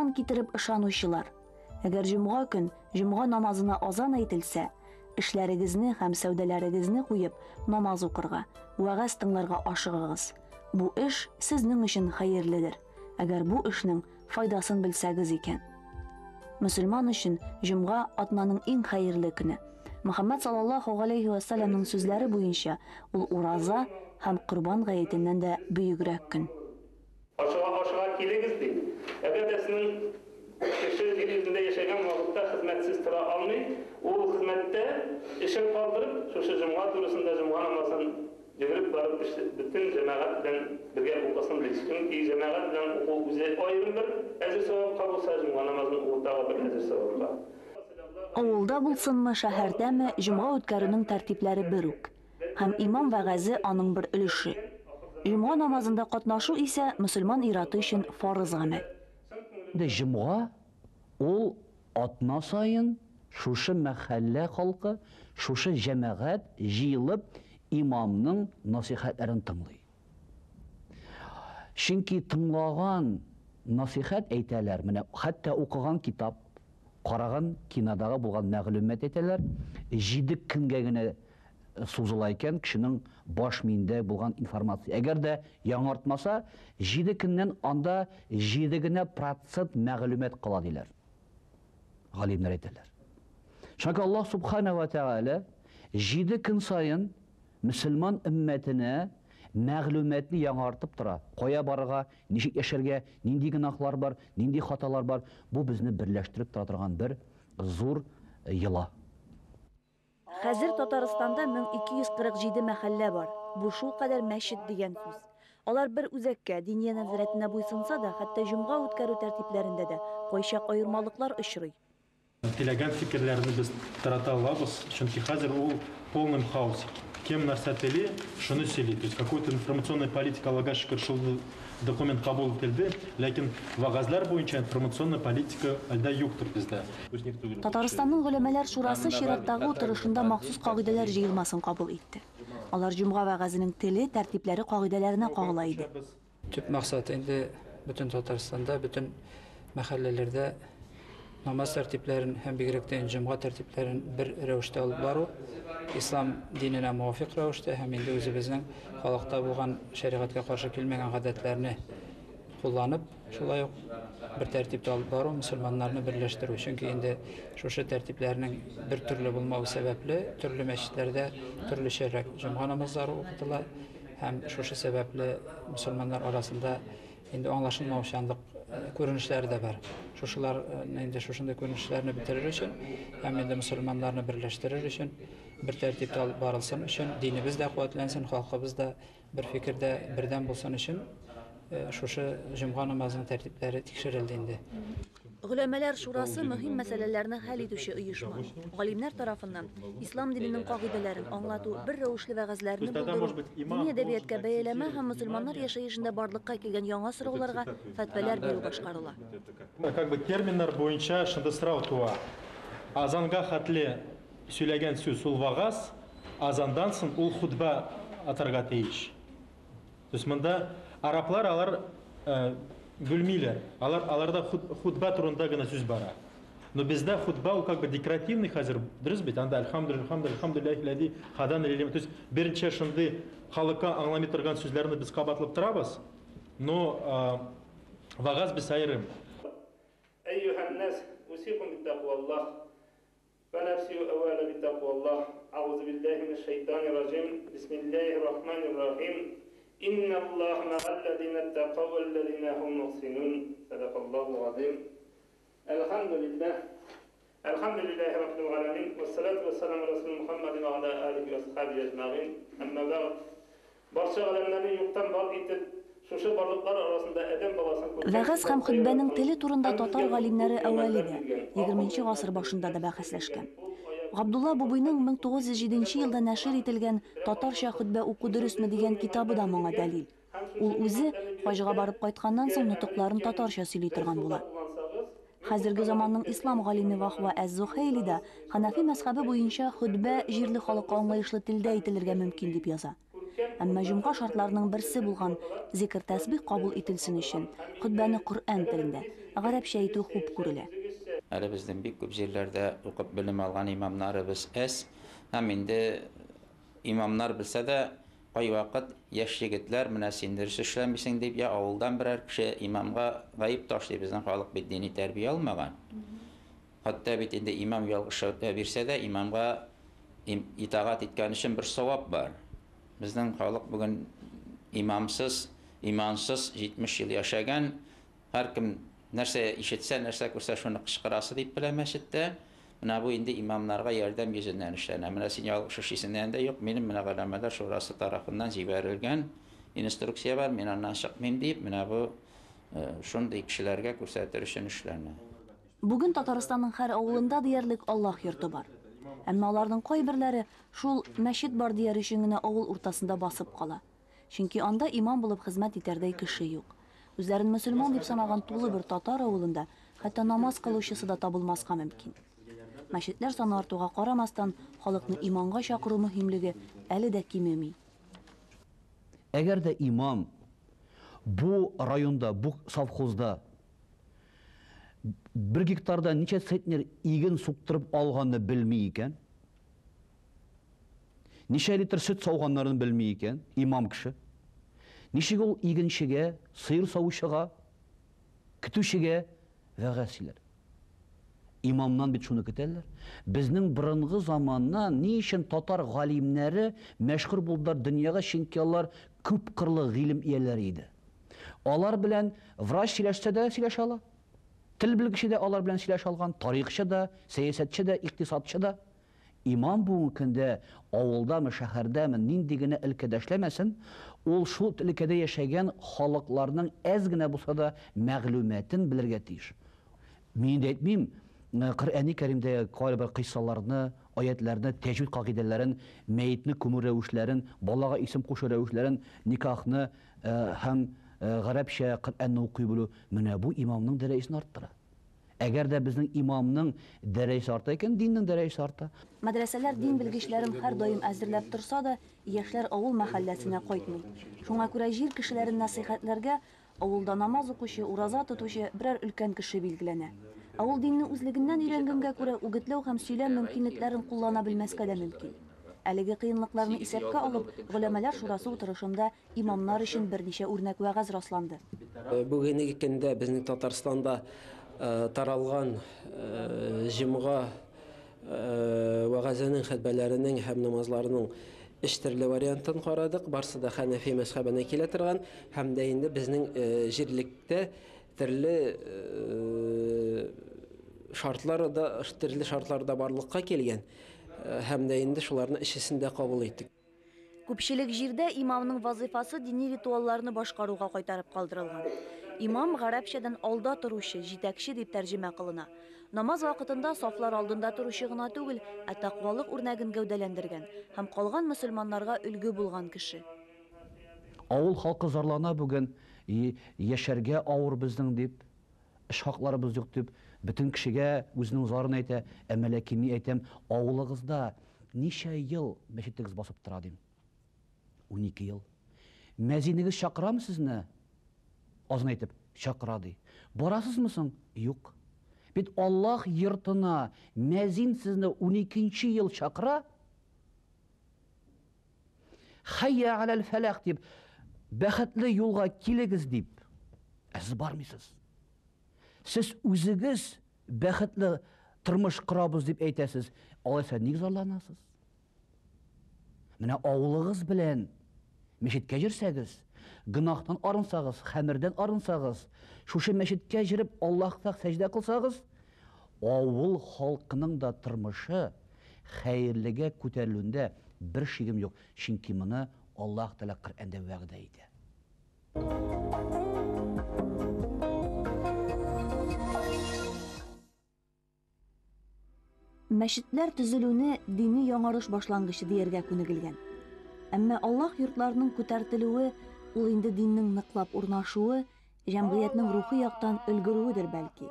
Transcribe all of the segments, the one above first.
Иман китереп ышанучылар! Әгәр җомга көн җомга намазына азан әйтелсә, эшләрегезне һәм сәүдәләрегезне куеп, намаз укырга, вәгазь тыңларга ашыгыгыз. Бу эш сезнең өчен хәерледер, әгәр бу эшнең файдасын белсәгез икән. Мөселман өчен җомга атнаның иң хәерле көне. Мөхәммәд саллаллаһу галәйһи вә сәлләмнең сүзләре буенча, ул ураза һәм Корбан гаетеннән дә бөегрәк көн. Ашыга-ашыга килегез, ди. Әгәр дә сезнең кеше җир йөзендә яшәгән вакытта хезмәтсез тора алмый, ул хезмәттә эшен калдырып, шушы җомга турысында җомга намазын йөгереп барып бөтен җәмәгать белән бергә укысын, ди. Чөнки җәмәгать белән уку үзе аерым бер әҗер-савапка булса, җомга намазын уку тагы бер әҗер-савапка. Авылда булсынмы, шәһәрдәме, җомга үткәрүнең тәртипләре бер үк. Һәм имам вәгазе аның бер өлеше. Җомга намазында катнашу исә мөселман ир-аты өчен фарыз гамәл. Инде җомга ул атна саен шушы мәхәллә халкы, шушы җәмәгать җыелып имамның насыйхәтләрен тыңлый. Чөнки тыңлаган насыйхәт әйтәләр, менә хәтта укыган китап, караган кинодагы булган мәгълүмат әйтәләр, җиде көнгә генә сузыла икән кешенең баш миендә булган информация. Әгәр дә яңартмаса, җиде көннән анда җиде генә процент мәгълүмат кала диләр. Галимнәр әйтәләр. Шуңа күрә Аллаһ Субхана ва Тәгалә җиде көн саен мөселман өммәтенә мәгълүматны яңартып тора. Кая барырга, ничек яшәргә, нинди гөнаһлар бар, нинди хаталар бар. Бу безне берләштереп тора торган бер зур йола. Хәзер Татарстанда 1247 мәхәллә бар. Бу шулкадәр мәчет дигән сүз. Алар бер үзәккә, Диния нәзарәтенә буйсынса да, хәтта җомга үткәрү тәртипләрендә дә кайчак аермалыклар очрый. Теләгән фикерләрне без тарата алабыз, чөнки хәзер ул полным хаос. Кем нәрсә тели, шуны сөйли. То есть какой-то информационная политика, Аллага шөкер, шул документ кабул ителде, ләкин вәгазьләр буенча информационная политика әлдә юктыр бездә. Татарстанның Голәмәләр шурасы чираттагы утырышында махсус кагыйдәләр җыелмасын кабул итте. Алар җомга вәгазенең теле, тәртипләре кагыйдәләренә кагыла иде. Төп максат инде бөтен Татарстанда, бөтен мәхәлләләрдә намаз тәртипләрен һәм бигрәк тә җомга тәртипләрен бер рәвештә алып бару, ислам диненә муафикъ рәвештә һәм инде үзебезнең халыкта булган шәригатькә каршы килмәгән гадәтләрне кулланып, шулай ук бер тәртиптә алып бару, мөселманнарны берләштерү. Чөнки инде шушы тәртипләрнең бер төрле булмавы сәбәпле, төрле мәчетләрдә төрлечәрәк җомга намазлары укытыла һәм шушы сәбәпле мөселманнар арасында инде аңлашылмаучанлык күренешләре дә бар. Шушылар инде шушындый күренешләрне бетерер өчен һәм инде мөселманнарны берләштерер өчен бер тәртиптә алып барылсын өчен, динебез дә куәтләнсен, халкыбыз да бер фикердә бердәм булсын өчен шушы җомга намазының тәртипләре тикшерелде инде. Голәмәләр шурасы мөһим мәсьәләләрне хәл итүче оешма. Галимнәр тарафыннан ислам диненең кагыйдәләрен аңлату, бер рәвешле вәгазьләрне булдыру, дини әдәбияткә бәяләмә һәм мөселманнар яшәешендә барлыкка килгән яңа сорауларга фәтвәләр бирү башкарыла. Как бы терминнар буенча шундый сорау туа. Азанга хәтле сөйләгән сүз ул вагаз, азандан соң ул хутба атарга тиеш. То есть монда араблар алар бүлмиләр. Алар аларда хутба турында гына сүз бара. Но бездә хутба ул как бы декоративный хәзер, дөрес бит? Анда әлхәмдүлилләһ, әлхәмдүлилләһ, әлхәмдүлилләһ ләзи хадана лил То есть берничә шундый халыкка аңламый торган сүзләрне без кабатлап торабыз, но вагаз без аерым. Әйюһән-нәс, усикум биттәкъваллаһ. Вә нәфси әүвәлә биттәкъваллаһ. Әгъузу биллаһи минәш-шәйтанир-раҗим. Бисмиллаһир-рахманир-рахим. Инналлаһа мәгәл-ләзинәттәкау вәл-ләзинә һум мухсинун. Садакаллаһул газыйм. Әлхәмдүлилләһ. Әлхәмдүлилләһи раббил галәмин. Вәссәлату вәссәламу галә расулина Мухәммәдин вә галә алихи вә асхабихи әҗмәгыйн. Әмма бәгъд. Барча галәмнәрне юктан бар итеп, шушы барлыклар арасында адәм баласын күркәм Вәгазь һәм сыйфатта хөтбәнең яраткан теле турында һәм татар безгә бик күп галимнәре әүвәле нигъмәтләр дә, биргән, егерменче акыл гасыр нигъмәтләре башында да биргән, ул бәхәсләшкән. аять ул аять Габдулла безнең Бубыйның башка 1907 адәм елда баласын нәшер харам ителгән итеп бетерә Татарча алмаслык хөтбә уку шушындый дөресме зур дигән китабы да нигъмәтләрне моңа биргән дәлил. һәм Ул шушы үзе, нигъмәтләрне биреп хаҗга тә барып кайтканнан безгә соң, әмер нотыкларын иткән, татарча сөйли дөрес торган юлда була. куллансагыз, мин Хәзерге кушканнарны заманның үтәсәгез, ислам галиме Вахва әз-Зухейли да куллансагыз, Ханафи иншалла, мәзхәбе сезнең буенча хәерле хөтбә һәм җирле халыкка булырсыз аңлаешлы телдә һәм әйтелергә безгә мөмкин шундый дип яза. күркәм Әмма җомга шартларының берсе булган зикер-тәсбих кабул ителсен өчен, хөтбәне Коръән телендә, гарәпчә әйтү хуп күрелә. Әле безнең бик күп җирләрдә укып белем алган имамнарыбыз әз. Һәм инде имамнар белсә дә, кайвакыт яшь егетләр, менә син дөрес эшләмисең дип, я авылдан берәр кеше имамга гаеп ташлый. Безнең халык бит дини тәрбия алмаган. Хәтта бит инде имам ялгыш бирсә дә, имамга итагать иткән өчен бер савап бар. Безнең халык бүген имамсыз, имансыз 70 ел яшәгән. Һәркем нәрсә ишетсә, нәрсә күрсә, шуны кычкырасы дип белә мәчеттә. Менә бу инде имамнарга ярдәм йөзеннән эшләнә. Менә син ялгыш эшлисең дигәндә, юк, минем менә Голәмәләр шурасы тарафыннан җибәрелгән инструкция бар, мин аннан чыкмыйм дип, менә бу шундый кешеләргә күрсәтер өчен эшләнә. Бүген Татарстанның һәр авылында диярлек Аллаһ йорты бар. Әмма аларның кайберләре шул мәчет бар дияр өчен генә авыл уртасында басып кала. Чөнки анда имам булып хезмәт итәрдәй кеше юк. Үзләрен мөселман дип санаган тулы бер татар авылында хәтта намаз кылучысы да табылмаска мөмкин. Мәчетләр саны артуга карамастан, халыкны иманга чакыру мөһимлеге әле дә кимеми. Әгәр дә имам бу районда, бу совхозда бер гектарда ничә центнер иген суктырып алганны белми икән, ничә литр сөт сауганнарын белми икән, имам кеше, ничек ул игенчегә, сыер савучыга, көтүчегә вәгазь сөйләр? Имамнан бит шуны көтәләр. Безнең борынгы заманнан ни өчен татар галимнәре мәшһүр булдылар дөньяга, чөнки алар күпкырлы гыйлем ияләре иде. Алар белән врач сөйләшсә дә сөйләшә ала. Тел белгече дә алар белән сөйләшә алган, тарихчы да, сәясәтче дә, икътисадчы да. Имам бүгенге көндә авылдамы, шәһәрдәме, нинди генә өлкәдә эшләмәсен, ул шул өлкәдә яшәгән халыкларның әз генә булса да мәгълүматын белергә тиеш. Мин инде әйтмим, Коръәни Кәримдәге кайбер кыйссаларны, аятларны, тәҗвид кагыйдәләрен, мәетне күмү рәвешләрен, балага исем кушу рәвешләрен, никахны һәм гарәпчә Коръәнне укый белү, менә бу имамның дәрәҗәсен арттыра. Әгәр дә безнең имамның дәрәҗәсе арта икән, диннең дәрәҗәсе арта. Мәдрәсәләр дин белгечләрен һәрдаим әзерләп торса да, яшьләр авыл мәхәлләсенә кайтмый. Шуңа күрә җир кешеләрен нәсыйхәтләргә авылда намаз укучы, ураза тотучы берәр өлкән кеше билгеләнә. Ә ул динне үзлегеннән өйрәнгәнгә күрә үгетләү һәм сөйләм мөмкинлекләрен куллана белмәскә дә мөмкин. Әлеге кыенлыкларны исәпкә алып, Голәмәләр шурасы утырышында имамнар өчен берничә үрнәк вәгазь расланды. Бүгенге көндә безнең Татарстанда таралган җомга вәгазенең, хөтбәләренең һәм намазларының өч төрле вариантын карадык. Барсы да Хәнәфи мәзһәбенә килә торган һәм дә инде безнең җирлектә төрле шартлар да, төрле шартлар да барлыкка килгән һәм дә инде шуларны өчесен дә кабул иттек. Күпчелек җирдә имамның вазифасы дини ритуалларны башкаруга кайтарып калдырылган. Имам гарәпчәдән алда торучы, җитәкче дип тәрҗемә кылына. Намаз вакытында сафлар алдында торучы гына түгел, ә тәкъвалык үрнәген гәүдәләндергән һәм калган мөселманнарга өлге булган кеше. Авыл халкы зарлана бүген, яшәргә авыр безнең дип, эш хакларыбыз юк дип, бөтен кешегә үзенең зарын әйтә. Әмма ләкин мин әйтәм, авылыгызда ничә ел мәчетегез басып тора дим. 12 ел. Мәзинегез чакырамы сезне? Азын әйтеп, чакыра ди. Барасызмы соң? Юк. Бит Аллаһ йортына мәзин сезне 12 ел чакыра. Хәйя аләл фәлах дип, бәхетле юлга килегез дип. Ә сез бармыйсыз. Сез үзегез бәхетле тормыш корабыз дип әйтәсез. Алайса ник зарланасыз? Менә авылыгыз белән мәчеткә йөрсәгез, гөнаһтан арынсагыз, хәмердән арынсагыз, шушы мәчеткә йөреп Аллаһка сәҗдә кылсагыз, авыл халкының да тормышы хәерлегә күтәрелүендә бер шигем юк, чөнки моны Аллаһ Тәгалә Коръәндә вәгъдә итә. Мәчетләр төзелүне дини яңарыш башлангычы дияргә күнегелгән. Әмма Аллаһ йортларының күтәртелүе, ул инде диннең ныклап урнашуы, җәмгыятьнең рухи яктан өлгерүедер бәлки.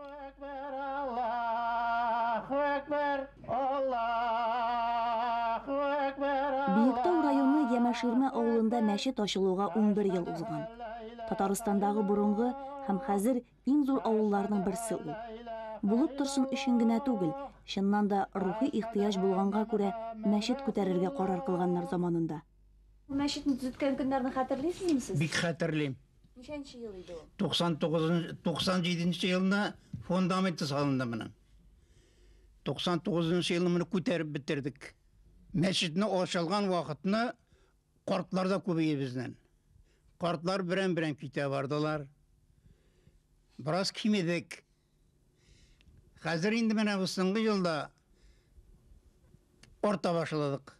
Биектау районы Ямәш Ямаширмә авылында мәчет ачылуга 11 ел узган. Татарстандагы борынгы һәм хәзер иң зур авылларның берсе ул. Булып торсын өчен генә түгел, чыннан да рухи ихтыяҗ булганга күрә мәчет күтәрергә карар кылганнар заманында. Мәчетне төзеткән көннәрне хәтерлисезме сез? Бик хәтерлим. Ничәнче ел иде ул? 99 97 елны фундаменты салынды моның. 99 елны моны күтәреп бетердек. Мәчетне ачылган вакытны картлар да күбәйде безнең. Картлар берәм-берәм китә бардылар. Бераз кимедек. Хәзер инде менә бу соңгы елда арта башладык.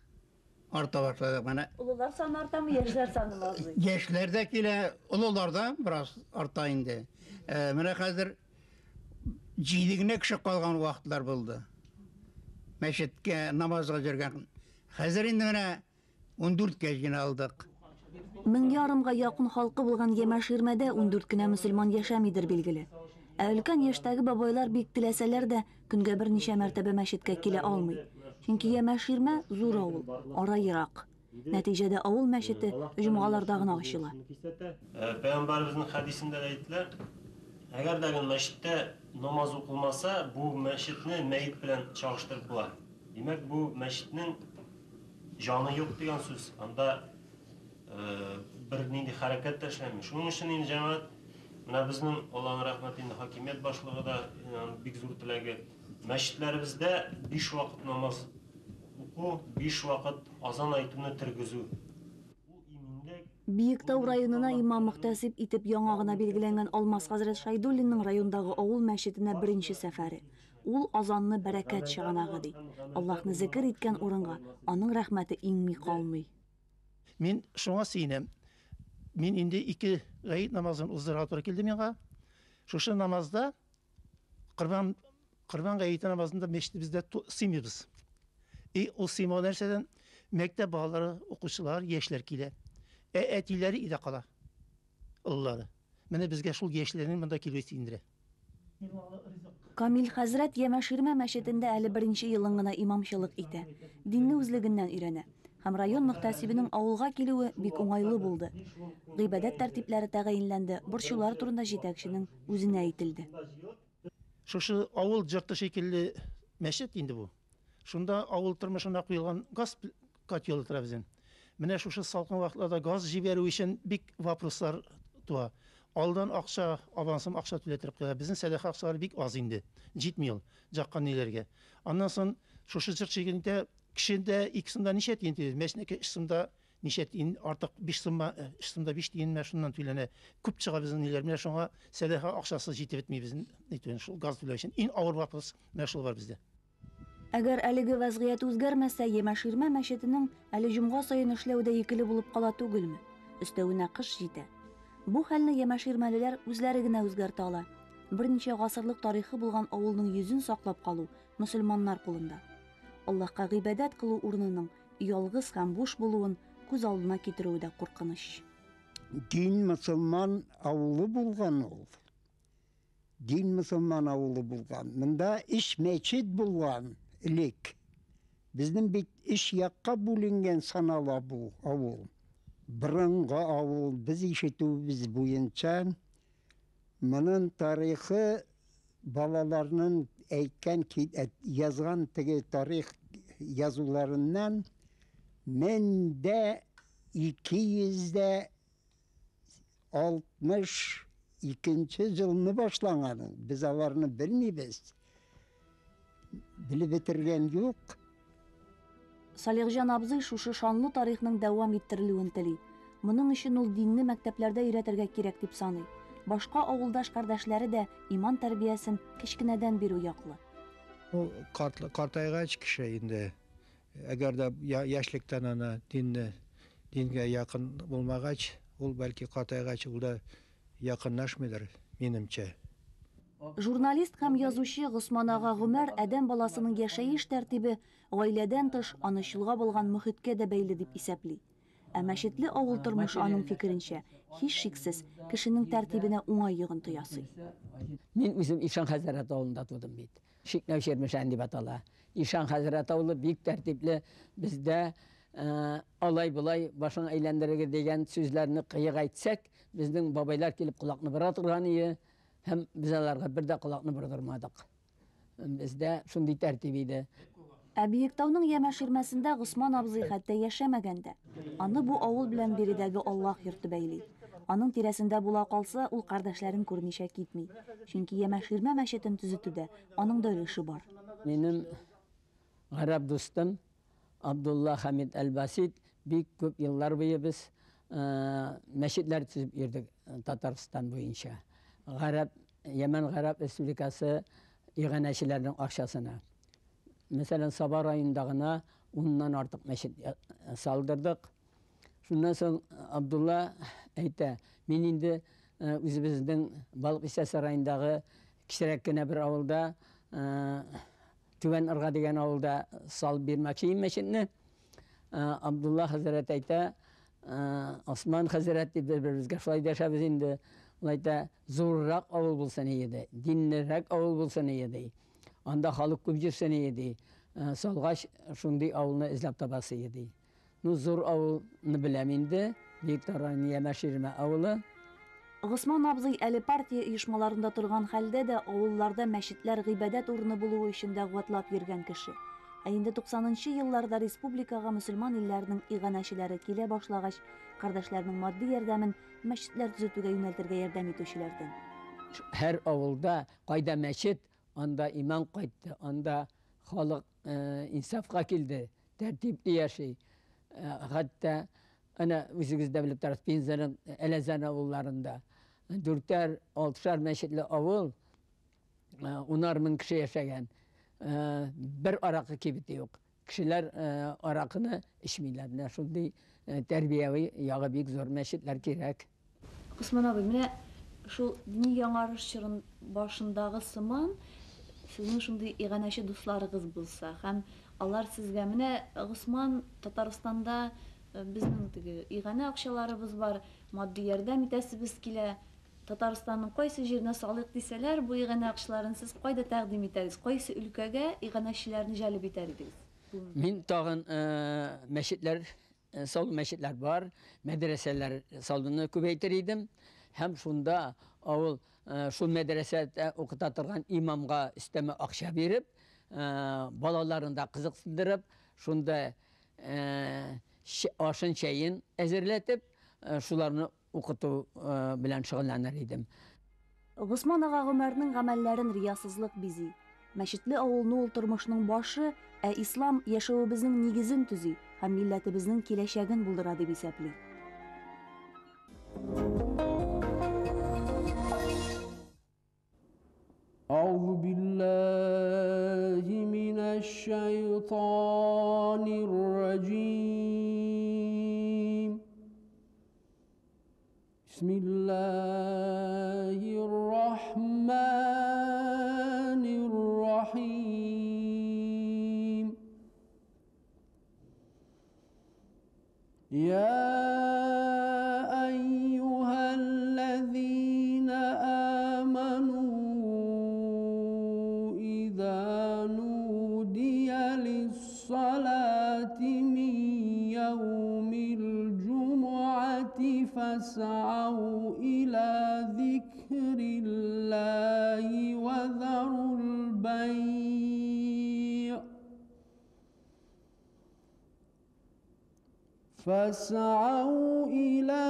Арта башладык менә. Олылар саны артамы, яшьләр саны азый? Яшьләр дә килә, олылар да бераз арта инде. Менә хәзер 7 генә кеше калган вакытлар булды. Мәчеткә намазга йөргән. Хәзер инде менә 14-кә җыйналдык. 1500-га якын халкы булган Ямаширмәдә 14 кенә мөселман яшәмидер билгеле. Ә өлкән яшьтәге бабайлар бик теләсәләр дә көнгә берничә мәртәбә мәчеткә килә алмый. Чөнки Ямаширмә зур авыл, ара ерак. Нәтиҗәдә авыл мәчете җомгаларда гына ачыла. Пәйгамбәребезнең хәдисендә дә әйтелә, әгәр дә мәчеттә намаз укылмаса, бу мәчетне мәет белән чагыштырып була. Димәк, бу мәчетнең җаны юк дигән сүз. Анда бер нинди хәрәкәт тә эшләми. Шуның өчен инде җәмәгать, менә безнең Аллаһның рәхмәте инде хакимият башлыгы да бик зур теләге. Мәчетләребездә 5 вакыт намаз уку, 5 вакыт азан әйтүне тергезү. Биектау районына имам мөхтәсиб итеп яңа гына билгеләнгән Алмаз хәзрәт Шайдуллинның райондагы авыл мәчетенә беренче сәфәре. Ул азанны бәрәкәт чыганагы ди. Аллаһны зикер иткән урынга аның рәхмәте иңми калмый. Мин шуңа сөенәм. Мин инде 2 гает намазын уздырырга туры килде миңа. Шушы намазда Корбан гаете намазында мәчетебездә сыймыйбыз. И ул сыймау нәрсәдән? Мәктәп балалары, укучылар, яшьләр килә. Ә әтиләре өйдә кала. Олылары. Менә безгә шул яшьләрнең монда килүе сөендерә. Камил хәзрәт Ямаширмә мәчетендә әле беренче елын гына имамчылык итә. Динне үзлегеннән өйрәнә. Һәм район мөхтәсибенең авылга килүе бик уңайлы булды. Гыйбадәт тәртипләре тәгаенләнде, борчулар турында җитәкченең үзенә әйтелде. Шушы авыл җырты шикелле мәчет инде бу. Шунда авыл тормышына куелган газ котелы тора безнең. Менә шушы салкын вакытларда газ җибәрү өчен бик вопрослар туа. Алдан акча, авансым акча түләтеп куя. Безнең сәдака акчалары бик аз инде. Җитми ул жаккан ниләргә. Аннан соң шушы җырт шикелле кешедә 2 сумда ничә тиен түләде? Мәчетнеке 3 сумда ничә тиен, артык 5 сумма, 3 сумда 5 тиенмә шуннан түләнә. Күп чыга безнең ниләр. Менә шуңа сәдака акчасы җитеп бетми безнең әйтүен. Шул газ түләү өчен иң авыр вопрос менә шул бар бездә. Әгәр әлеге вәзгыять үзгәрмәсә, Ямаширмә мәчетенең әле җомга саен эшләү дә икеле булып кала түгелме? Өстәвенә кыш җитә. Бу хәлне ямаширмәлеләр үзләре генә үзгәртә ала. Берничә гасырлык тарихы булган авылның йөзен саклап калу мөселманнар кулында. Аллаһка гыйбадәт кылу урынының ялгыз һәм буш булуын күз алдына китерүе дә куркыныч. Дин мөселман авылы булган ул. Дин мөселман авылы булган. Монда өч мәчет булган элек. Безнең бит өч якка бүленгән санала бу авыл. Борынгы авыл, без ишетүебез буенча, моның тарихы балаларның әйткән, язган теге тарих язуларыннан 1262 елны башланган ул. Без аларны белмибез. Белеп бетергән юк. Салихҗан абзый шушы шанлы тарихның дәвам иттерелүен тели. Моның өчен ул динне мәктәпләрдә өйрәтергә кирәк дип саный. Башка авылдаш кардәшләре дә иман тәрбиясен кечкенәдән бирү яклы. Ул картайгач кеше инде, әгәр дә яшьлектән аны дингә якын булмагач, ул бәлки картайгач ул да якынлашмыйдыр, минемчә. Журналист һәм язучы Госман ага Гомәр адәм баласының яшәеш тәртибе гаиләдән тыш аны чолгап алган мөхиткә дә бәйле дип исәпли. Ә мәчетле авыл тормышы аның фикеренчә, һичшиксез кешенең тәртибенә уңай йогынты ясый. Мин үзем Ишан хәзрәт авылында тудым бит. Шикнәү Чирмешән дип атала. Ишан хәзрәт авылы бик тәртипле. Бездә Алай-болай башың әйләндерегез дигән сүзләрне кыек әйтсәк, безнең бабайлар килеп колакны бора торган иде һәм без аларга бер дә колакны бордырмадык. Бездә шундый тәртип иде. Ә Биектауның Ямәширмәсендә Госман абзый хәтта яшәмәгән дә. Аны бу авыл белән биредәге Аллаһ йорты бәйли. Аның тирәсендә була калса, ул кардәшләрен күрмичә китми. Чөнки Ямәширмә мәчетен төзетүдә аның да өлеше бар. Минем гарәп дустым Абдулла Хәмид Әл-Басит бик күп еллар буе без мәчетләр төзеп йөрдек Татарстан буенча. Гарәп, Йәмән Гарәп Республикасы иганәчеләренең акчасына. Мәсәлән, Саба районында гына уннан артык мәчет салдырдык. Шуннан соң Абдулла әйтә, мин инде үзебезнең Балык Бистәсе районындагы кечерәк кенә бер авылда, Түбән Ырга дигән авылда салып бирмәкче идем мәчетне. Абдулла хәзрәт әйтә, Осман хәзрәт дип бер-беребезгә шулай дәшәбез инде. Ул әйтә, зуррак авыл булсын иде, ди, динлерәк авыл булсын иде, ди. Анда халык күп йөрсен иде, ди. Салгач, шундый авылны эзләп табасы иде, ди. Ну, зур авылны беләм инде, Биектау районы Ямәширмә авылы. Госман абзый әле партия оешмаларында торган хәлдә дә авылларда мәчетләр гыйбадәт урыны булуы өчен дәгъватлап йөргән кеше. Ә инде туксанынчы елларда республикага мөселман илләренең иганәчеләре килә башлагач, кардәшләрнең матди ярдәмен мәчетләр төзетүгә юнәлтергә ярдәм итүчеләрдән. Һәр авылда кайда мәчет, анда иман кайтты, анда халык инсафка килде, тәртипле яши. Хәтта әнә үзегез дә белеп торасыз, Пензаның Әләзән авылларында дүртәр, алтышар мәчетле авыл, унар мең кеше яшәгән. Бер аракы кибете юк. Кешеләр аракыны эчмиләр. Менә шундый тәрбияви ягы бик зур мәчетләр кирәк. Госман абый, менә шул дини яңарыш чорын башындагы сыман сезнең шундый иганәче дусларыгыз булса һәм алар сезгә, менә, Госман, Татарстанда безнең теге иганә акчаларыбыз бар, матди ярдәм итәсебез килә, Татарстанның кайсы җиренә салыйк дисәләр, бу иганә акчаларын сез кайда тәкъдим итәгез, кайсы өлкәгә иганәчеләрне җәлеп итәр идегез? Мин тагын мәчетләр салу, мәчетләр бар, мәдрәсәләр салуны күбәйтер идем. Һәм шунда авыл шул мәдрәсәдә укыта торган имамга өстәмә акча биреп, балаларын да кызыксындырып, шунда ашын, чәен әзерләтеп, шуларны укыту белән шөгыльләнер идем. Госман ага Гомәрнең гамәлләрен риясызлык бизи. Мәчетле авылны ул тормышның башы, ә ислам яшәвебезнең нигезен төзи һәм милләтебезнең киләчәген булдыра дип исәпли. أعوذ بالله من الشيطان الرجيم بسم الله الرحمن الرحيم يا أيها الذين آمنوا إذا نودي للصلاة من يوم الجمعة فاسعوا إلى ذكر الله وذروا البيع فاسعوا إلى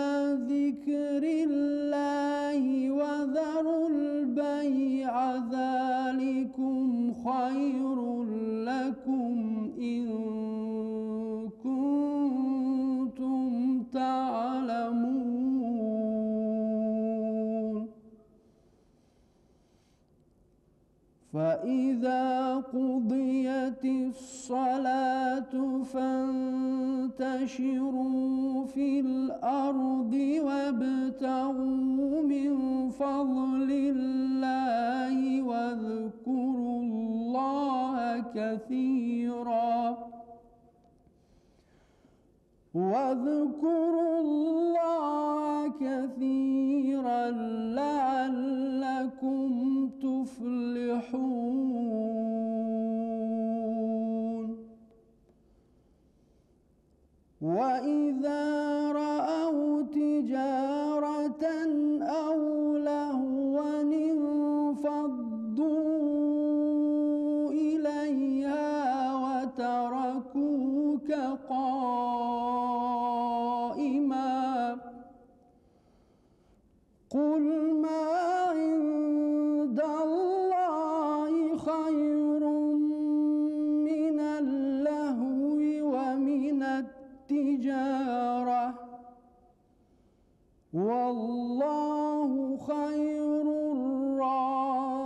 ذكر الله وذروا البيع ذلكم خير لكم إن كنتم تعلمون. فإذا قضيت الصلاة فانتشروا في الأرض وابتغوا من فضل الله واذكروا الله كثيرا واذكروا الله كثيرا لعلكم تفلحون. وإذا رأوا تجارة أو لهوا انفضوا إليها وتركوك قائما قل ما عند الله خير من اللهو ومن التجارة والله خير الرازقين.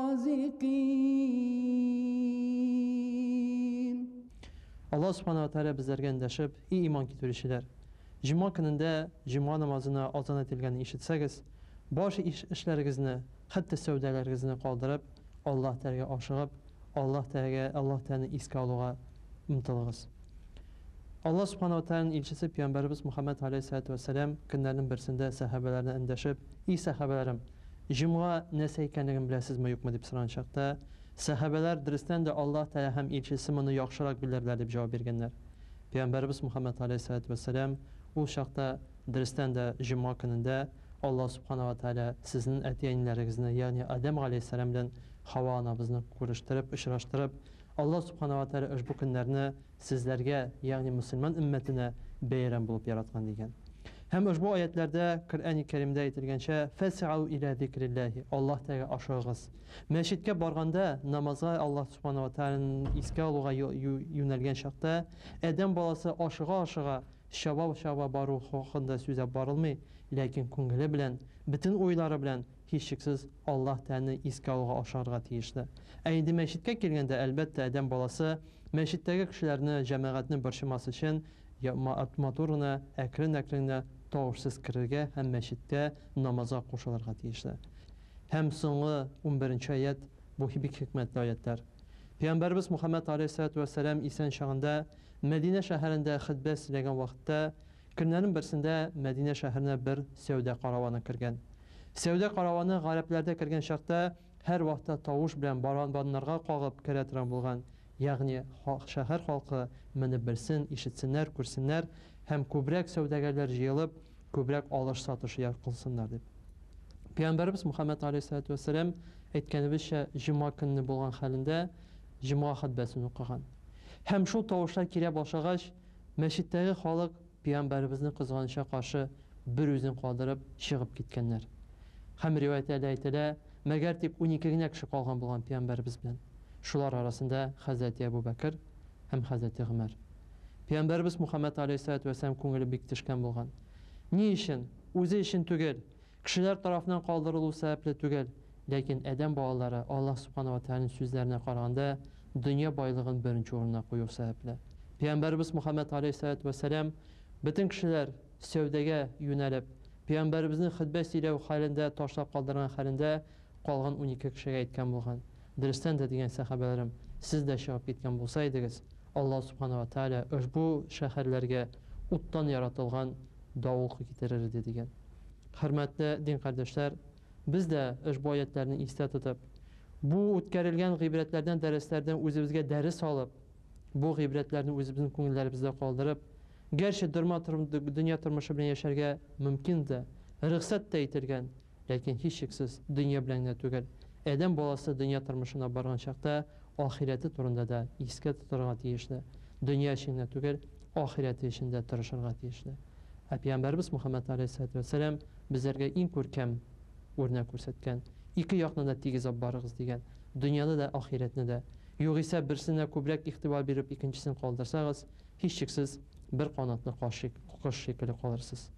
Аллаһ Субхана ва Тәгалә безләргә эндәшеп, "И иман китерүчеләр, җомга көнендә җомга намазына азан әйтелгәнен ишетсәгез, баш эшләрегезне, хәтта сәүдәләрегезне калдырып, Аллаһ Тәгаләгә ашыгып, Аллаһ Тәгаләгә, Аллаһ Тәгаләне искә алуга омтылыгыз." Аллаһ Субхана ва Тәгаләнең илчесе пәйгамбәребез Мухаммад галәйһиссалату вәссәлам көннәрнең берсендә сәхабәләренә эндәшеп, "И сәхабәләрем, җомга нәрсә икәнлеген беләсезме, юкмы?" дип сораган чакта, сәхабәләр дөрестән дә Аллаһ Тәгалә һәм илчесе моны яхшырак белерләр дип җавап биргәннәр. Пәйгамбәребез Мухаммад галәйһиссалату вәссәлам ул чакта дөрестән дә җомга көнендә Аллаһ Субхана ва Тәгалә сезнең әти-әниләрегезне, ягъни Адәм галәйһиссәлам белән Хава анабызны күрештереп, очраштырып, Аллаһ Субхана ва Тәгалә ошбу көннәрне сезләргә, ягъни мөселман өммәтенә бәйрәм булып яраткан дигән. Һәм ошбу аятларда Коръәни Кәримдә әйтелгәнчә, "Фәсау иля зикриллаһи", Аллаһ Тәгаләгә ашыгыгыз. Мәчеткә барганда намазга Аллаһ Субхана ва Тәгаләне искә алуга юнәлгән чакта, адәм баласы ашыга-ашыга, чаба-чаба бару хакында сүз барылмый, ләкин күңеле белән, бөтен уйлары белән һичшиксез Аллаһ Тәгаләне искә алуга ашыгырга тиешле. Ә инде мәчеткә килгәндә, әлбәттә, адәм баласы мәчеттәге кешеләрне, җәмәгатьне борчымас өчен матур гына, әкрен-әкрен генә тавышсыз керергә һәм мәчеттә намазга кушылырга тиешле. Һәм соңгы 11 аят, бу бик хикмәтле аятлар. Пәйгамбәребез Мухаммад алейһиссалату вәссәлам исән чагында Мәдинә шәһәрендә хутбә сөйләгән вакытта көннәрнең берсендә Мәдинә шәһәренә бер сәүдә караваны кергән. Сәүдә караваны гарәпләрдә кергән чакта һәр вакытта тавыш белән барабаннарга кагып керә торган булган. Ягъни шәһәр халкы моны белсен, ишетсеннәр, күрсеннәр һәм күбрәк сәүдәгәрләр җыелып, күбрәк алыш-сатыш кылсыннар дип. Пәйгамбәребез Мухаммад алейһиссалату вәссәлам әйткәнебезчә, җомга көнне булган хәлендә җомга хутбәсен укыган. Һәм шул тавышлар килә башлагач, мәчеттәге халык пәйгамбәребезне кызганычка каршы бер үзен калдырып чыгып киткәннәр. Һәм риваятьләрдә әйтелә, мәгәр тик 12 генә кеше калган булган пәйгамбәребез белән. Шулар арасында Хәзрәти Әбу Бәкер һәм Хәзрәти Гомәр. Пәйгамбәребез Мухаммад алейһиссалату вәссәлам күңеле бик төшкән булган. Ни өчен? Үзе өчен түгел, кешеләр тарафыннан калдырылу сәбәпле түгел, ләкин адәм балалары Аллаһ Субхана ва Тәгаләнең сүзләренә караганда дөнья байлыгын беренче урынга кую сәбәпле. Пәйгамбәребез Мухаммад алейһиссалату вәссәлам бөтен кешеләр сәүдәгә юнәлеп, пәйгамбәребезнең хутбә сөйләү хәлендә ташлап калдырган хәлендә калган 12 кешегә әйткән булган. Дөрестән дә дигән сәхабәләрем, сез дә чыгып киткән булса идегез, Аллаһ Субхана ва Тәгалә ошбу шәһәрләргә уттан яратылган давыл китерер иде дигән. Хөрмәтле дин кардәшләр, без дә ошбу аятларны истә тотып, бу үткәрелгән гыйбрәтләрдән, дәресләрдән үзебезгә дәрес алып, бу гыйбрәтләрне үзебезнең күңелләребездә калдырып, гәрчә дөнья тормышы белән яшәргә мөмкин дә, рөхсәт тә ителгән, ләкин һичшиксез дөнья белән генә түгел. Адәм баласы дөнья тормышына барган чакта ахирәте турында да искә тотарга тиешле. Дөнья өчен генә түгел, ахирәте өчен дә тырышырга тиешле. Ә пәйгамбәребез Мухаммад алейһиссалату вәссәлам безләргә иң күркәм үрнәк күрсәткән. Ике якны да тигез алып барыгыз дигән. Дөньяны да, ахирәтне дә. Югыйсә берсенә күбрәк игътибар биреп икенчесен калдырсагыз, һичшиксез бер канатлы кош шикелле калырсыз.